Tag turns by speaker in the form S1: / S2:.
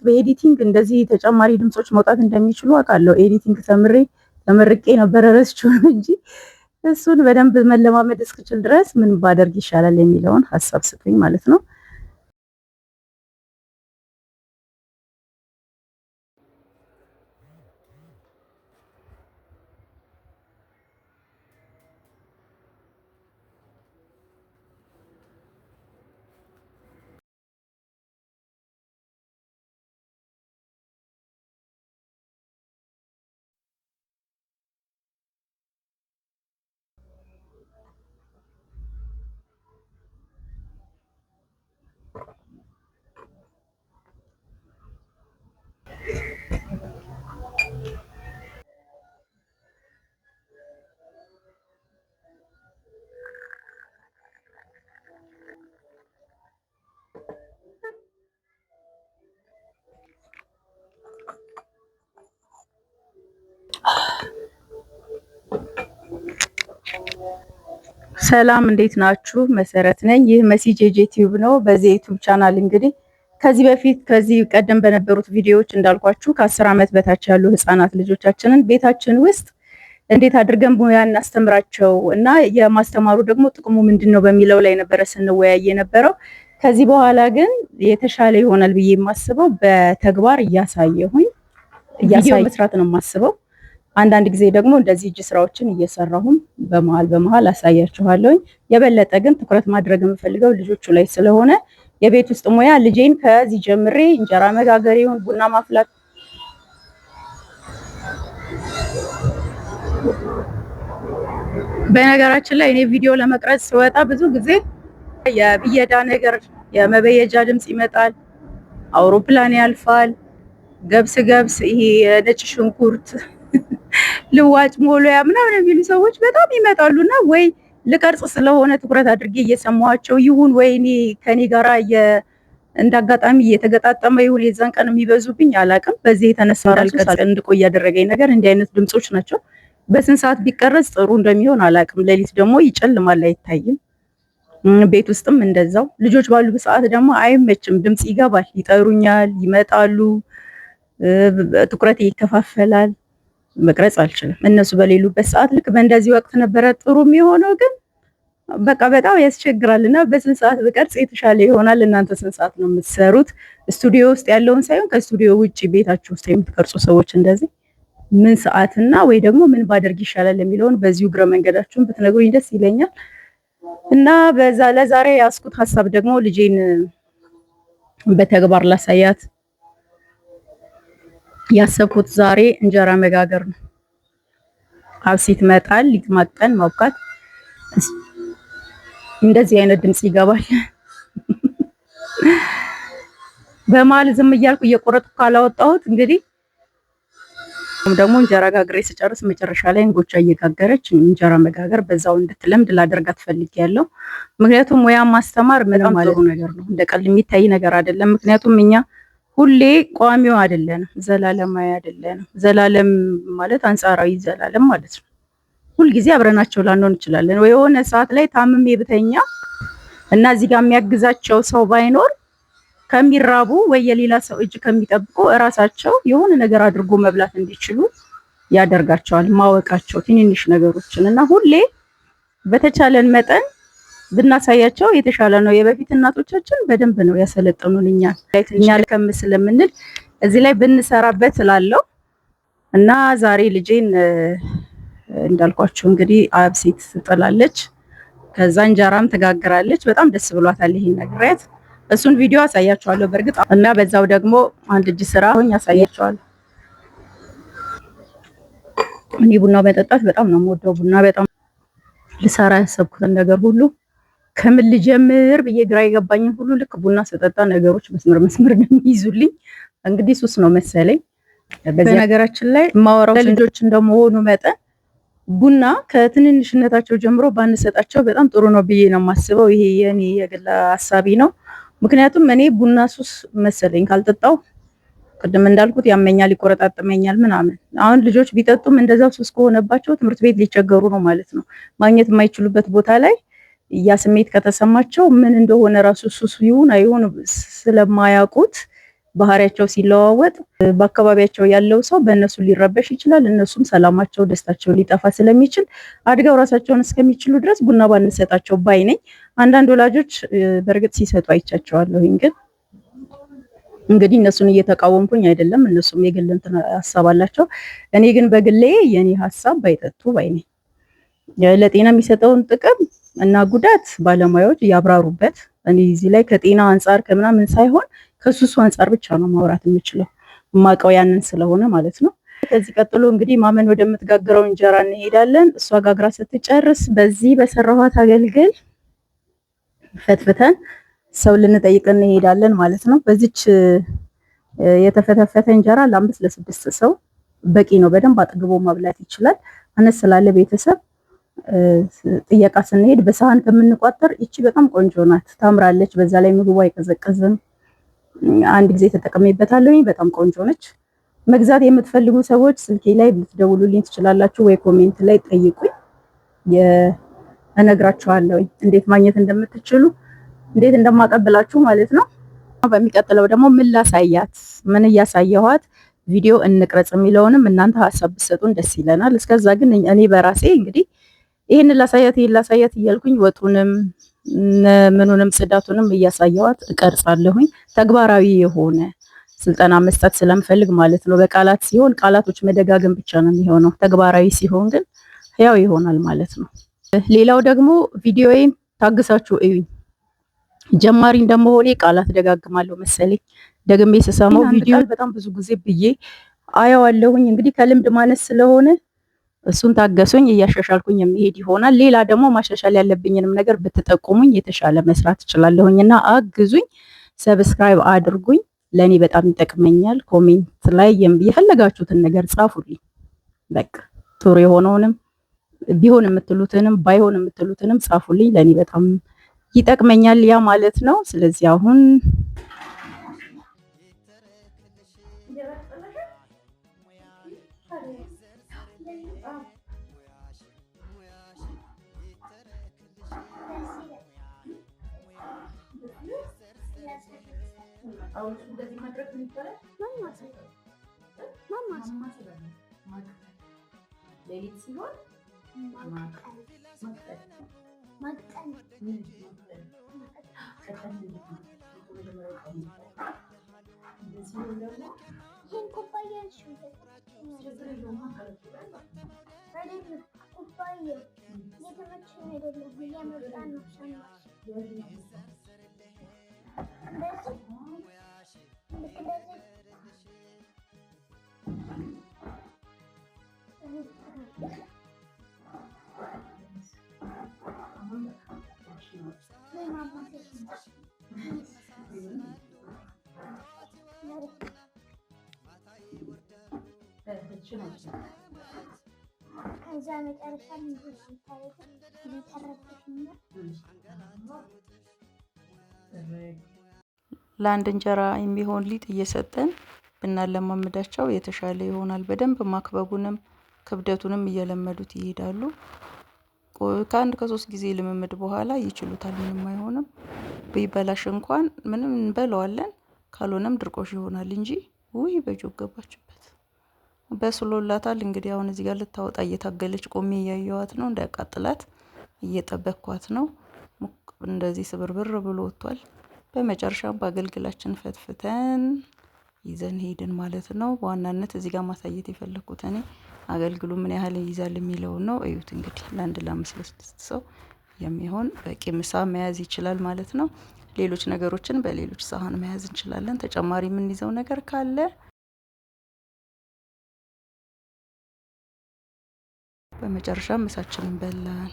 S1: በ editing እንደዚህ ተጨማሪ ድምጾች መውጣት እንደሚችሉ አውቃለሁ። Editing ተምሬ ተመርቄ ነበረ፣ ረስቼው ነው እንጂ እሱን በደንብ መለማመድ እስክችል ድረስ ምን ባደርግ ይሻላል የሚለውን ሀሳብ ስጡኝ ማለት ነው። ሰላም እንዴት ናችሁ? መሰረት ነኝ። ይህ መሲ ጄጄ ቲዩብ ነው። በዚህ ዩቲዩብ ቻናል እንግዲህ ከዚህ በፊት ከዚህ ቀደም በነበሩት ቪዲዮዎች እንዳልኳችሁ ከ10 ዓመት በታች ያሉ ህፃናት ልጆቻችንን ቤታችን ውስጥ እንዴት አድርገን ሙያ እናስተምራቸው እና የማስተማሩ ደግሞ ጥቅሙ ምንድን ነው በሚለው ላይ ነበረ ስንወያይ የነበረው። ከዚህ በኋላ ግን የተሻለ ይሆናል ብዬ የማስበው በተግባር እያሳየሁኝ ቪዲዮ መስራት ነው የማስበው። አንዳንድ ጊዜ ደግሞ እንደዚህ እጅ ስራዎችን እየሰራሁም በመሀል በመሀል አሳያችኋለሁኝ። የበለጠ ግን ትኩረት ማድረግ የምፈልገው ልጆቹ ላይ ስለሆነ የቤት ውስጥ ሙያ ልጄን ከዚህ ጀምሬ እንጀራ መጋገር ይሁን ቡና ማፍላት። በነገራችን ላይ እኔ ቪዲዮ ለመቅረጽ ስወጣ ብዙ ጊዜ የብየዳ ነገር የመበየጃ ድምጽ ይመጣል፣ አውሮፕላን ያልፋል፣ ገብስ ገብስ ይሄ የነጭ ሽንኩርት ልዋጭ ሞሎያ ምናምን የሚሉ ሰዎች በጣም ይመጣሉና ወይ ልቀርጽ ስለሆነ ትኩረት አድርጌ እየሰማኋቸው ይሁን ወይ እኔ ከኔ ጋራ እንደ አጋጣሚ እየተገጣጠመ ይሁን የዛን ቀን የሚበዙብኝ አላቅም። በዚህ የተነሳ እንዳልቀርጽ እንድቆይ ያደረገኝ ነገር እንዲህ አይነት ድምጾች ናቸው። በስንት ሰዓት ቢቀረጽ ጥሩ እንደሚሆን አላቅም። ሌሊት ደግሞ ይጨልማል፣ አይታይም። ቤት ውስጥም እንደዛው ልጆች ባሉ ሰዓት ደግሞ አይመችም፣ ድምጽ ይገባል፣ ይጠሩኛል፣ ይመጣሉ፣ ትኩረት ይከፋፈላል። መቅረጽ አልችልም። እነሱ በሌሉበት ሰዓት ልክ በእንደዚህ ወቅት ነበረ ጥሩ የሚሆነው፣ ግን በቃ በጣም ያስቸግራል። እና በስንት ሰዓት ብቀርጽ የተሻለ ይሆናል? እናንተ ስንት ሰዓት ነው የምትሰሩት? ስቱዲዮ ውስጥ ያለውን ሳይሆን ከስቱዲዮ ውጭ ቤታችሁ ውስጥ የምትቀርጹ ሰዎች እንደዚህ ምን ሰዓትና ወይ ደግሞ ምን ባደርግ ይሻላል የሚለውን በዚሁ እግረ መንገዳችሁን ብትነግሩኝ ደስ ይለኛል። እና በዛ ለዛሬ ያስኩት ሀሳብ ደግሞ ልጄን በተግባር ላሳያት ያሰብኩት ዛሬ እንጀራ መጋገር ነው። አብሲት መጣል፣ ሊጥ ማቅጠን፣ ማቡካት። እንደዚህ አይነት ድምጽ ይገባል። በመሀል ዝም እያልኩ እየቆረጥኩ ካላወጣሁት እንግዲህ ደግሞ እንጀራ ጋግሬ ስጨርስ መጨረሻ ላይ እንጎቻ እየጋገረች እንጀራ መጋገር በዛው እንድትለምድ ላደርጋት ፈልጌያለሁ። ምክንያቱም ሙያ ማስተማር በጣም ጥሩ ነገር ነው፣ እንደ ቀልድ የሚታይ ነገር አይደለም። ምክንያቱም እኛ ሁሌ ቋሚው አይደለንም፣ ዘላለማዊ አይደለንም። ዘላለም ማለት አንጻራዊ ዘላለም ማለት ነው። ሁልጊዜ አብረናቸው ላንሆን እንችላለን። ወይ የሆነ ሰዓት ላይ ታምሜ ብተኛ እና እዚህ ጋር የሚያግዛቸው ሰው ባይኖር ከሚራቡ ወይ የሌላ ሰው እጅ ከሚጠብቁ እራሳቸው የሆነ ነገር አድርጎ መብላት እንዲችሉ ያደርጋቸዋል። ማወቃቸው ትንንሽ ነገሮችን እና ሁሌ በተቻለን መጠን ብናሳያቸው የተሻለ ነው። የበፊት እናቶቻችን በደንብ ነው ያሰለጠኑን። እኛ ከም ስለምንል እዚህ ላይ ብንሰራበት እላለሁ እና ዛሬ ልጄን እንዳልኳችሁ እንግዲህ አብሴት ትጥላለች፣ ከዛ እንጀራም ትጋግራለች። በጣም ደስ ብሏታል ይሄን ነግሬያት እሱን ቪዲዮ አሳያችኋለሁ በእርግጥ እና በዛው ደግሞ አንድ እጅ ስራ ሆኝ አሳያችኋለሁ። እኔ ቡና መጠጣት በጣም ነው የምወደው። ቡና በጣም ልሰራ ያሰብኩትን ነገር ሁሉ ከምን ልጀምር ብዬ ግራ የገባኝን ሁሉ ልክ ቡና ስጠጣ ነገሮች መስመር መስመር ነው የሚይዙልኝ። እንግዲህ ሱስ ነው መሰለኝ። በነገራችን ላይ የማወራው ለልጆች እንደመሆኑ መጠን ቡና ከትንንሽነታቸው ጀምሮ ባንሰጣቸው በጣም ጥሩ ነው ብዬ ነው የማስበው። ይሄ የኔ የግል ሀሳቢ ነው። ምክንያቱም እኔ ቡና ሱስ መሰለኝ፣ ካልጠጣው ቅድም እንዳልኩት ያመኛል፣ ይቆረጣጥመኛል ምናምን። አሁን ልጆች ቢጠጡም እንደዛው ሱስ ከሆነባቸው ትምህርት ቤት ሊቸገሩ ነው ማለት ነው። ማግኘት የማይችሉበት ቦታ ላይ ያ ስሜት ከተሰማቸው ምን እንደሆነ ራሱ ሱስ ይሁን አይሁን ስለማያውቁት ባህሪያቸው ሲለዋወጥ በአካባቢያቸው ያለው ሰው በእነሱ ሊረበሽ ይችላል። እነሱም ሰላማቸው፣ ደስታቸው ሊጠፋ ስለሚችል አድገው ራሳቸውን እስከሚችሉ ድረስ ቡና ባንሰጣቸው ባይ ነኝ። አንዳንድ ወላጆች በእርግጥ ሲሰጡ አይቻቸዋለሁኝ። ግን እንግዲህ እነሱን እየተቃወምኩኝ አይደለም፣ እነሱም የግል እንትን ሀሳብ አላቸው። እኔ ግን በግሌ የኔ ሀሳብ ባይጠጡ ባይ ነኝ። ለጤና የሚሰጠውን ጥቅም እና ጉዳት ባለሙያዎች ያብራሩበት። እኔ እዚህ ላይ ከጤና አንጻር ከምናምን ሳይሆን ከሱሱ አንጻር ብቻ ነው ማውራት የምችለው፣ የማውቀው ያንን ስለሆነ ማለት ነው። ከዚህ ቀጥሎ እንግዲህ ማመን ወደምትጋግረው እንጀራ እንሄዳለን። እሷ ጋግራ ስትጨርስ በዚህ በሰራኋት አገልግል ፈትፍተን ሰው ልንጠይቅ እንሄዳለን ማለት ነው። በዚች የተፈተፈተ እንጀራ ለ5 ለ6 ሰው በቂ ነው። በደንብ አጥግቦ መብላት ይችላል። አነስ ስላለ ቤተሰብ ጥየቃ ስንሄድ በሰሃን ከምንቋጠር ይቺ በጣም ቆንጆ ናት፣ ታምራለች። በዛ ላይ ምግቡ አይቀዘቅዝም። አንድ ጊዜ ተጠቅሜበታለሁኝ። በጣም ቆንጆ ነች። መግዛት የምትፈልጉ ሰዎች ስልኬ ላይ ልትደውሉልኝ ትችላላችሁ፣ ወይ comment ላይ ጠይቁኝ፣ እነግራችኋለሁኝ እንዴት ማግኘት እንደምትችሉ እንዴት እንደማቀብላችሁ ማለት ነው። በሚቀጥለው ደግሞ ምን ላሳያት፣ ምን እያሳየኋት ቪዲዮ እንቅረጽ የሚለውንም እናንተ ሀሳብ ብትሰጡን ደስ ይለናል። እስከዛ ግን እኔ በራሴ እንግዲህ ይህን ላሳያት ይህን ላሳያት እያልኩኝ ወጡንም ምኑንም ጽዳቱንም እያሳየኋት እቀርጻለሁኝ። ተግባራዊ የሆነ ስልጠና መስጠት ስለምፈልግ ማለት ነው። በቃላት ሲሆን ቃላቶች መደጋገም ብቻ ነው የሚሆነው። ተግባራዊ ሲሆን ግን ያው ይሆናል ማለት ነው። ሌላው ደግሞ ቪዲዮዬን ታግሳችሁ እዩኝ። ጀማሪ እንደመሆኔ ቃላት ደጋግማለሁ መሰለኝ። ደግሜ ስሰማው ቪዲዮ በጣም ብዙ ጊዜ ብዬ አየዋለሁኝ። እንግዲህ ከልምድ ማነስ ስለሆነ እሱን ታገሱኝ፣ እያሻሻልኩኝ የሚሄድ ይሆናል። ሌላ ደግሞ ማሻሻል ያለብኝንም ነገር ብትጠቁሙኝ የተሻለ መስራት እችላለሁኝና አግዙኝ። subscribe አድርጉኝ፣ ለእኔ በጣም ይጠቅመኛል። comment ላይ የፈለጋችሁትን ነገር ጻፉልኝ። በቃ ጥሩ የሆነውንም ቢሆን የምትሉትንም ባይሆን የምትሉትንም ጻፉልኝ፣ ለእኔ በጣም ይጠቅመኛል ያ ማለት ነው። ስለዚህ አሁን ሌሊት ሲሆን
S2: ከዛ መጨረሻ ምንድን ነው የምታደርጉት?
S3: ለአንድ እንጀራ የሚሆን ሊጥ እየሰጠን ብናለማምዳቸው የተሻለ ይሆናል። በደንብ ማክበቡንም ክብደቱንም እየለመዱት ይሄዳሉ። ከአንድ ከሶስት ጊዜ ልምምድ በኋላ ይችሉታል። ምንም አይሆንም። ቢበላሽ እንኳን ምንም እንበለዋለን፣ ካልሆነም ድርቆሽ ይሆናል እንጂ ውይ በጆ ገባችበት። በስሎላታል። እንግዲህ አሁን እዚህ ጋር ልታወጣ እየታገለች ቆሜ እያየዋት ነው። እንዳያቃጥላት እየጠበቅኳት ነው። እንደዚህ ስብርብር ብሎ ወጥቷል። በመጨረሻም በአገልግላችን ፈትፍተን ይዘን ሄድን ማለት ነው። በዋናነት እዚህ ጋር ማሳየት የፈለኩት እኔ አገልግሉ ምን ያህል ይይዛል የሚለውን ነው። እዩት እንግዲህ ለአንድ ለአምስት ለስድስት ሰው የሚሆን በቂ ምሳ መያዝ ይችላል ማለት ነው። ሌሎች ነገሮችን በሌሎች ሳህን መያዝ እንችላለን። ተጨማሪ የምንይዘው ነገር ካለ በመጨረሻ ምሳችንን በላን።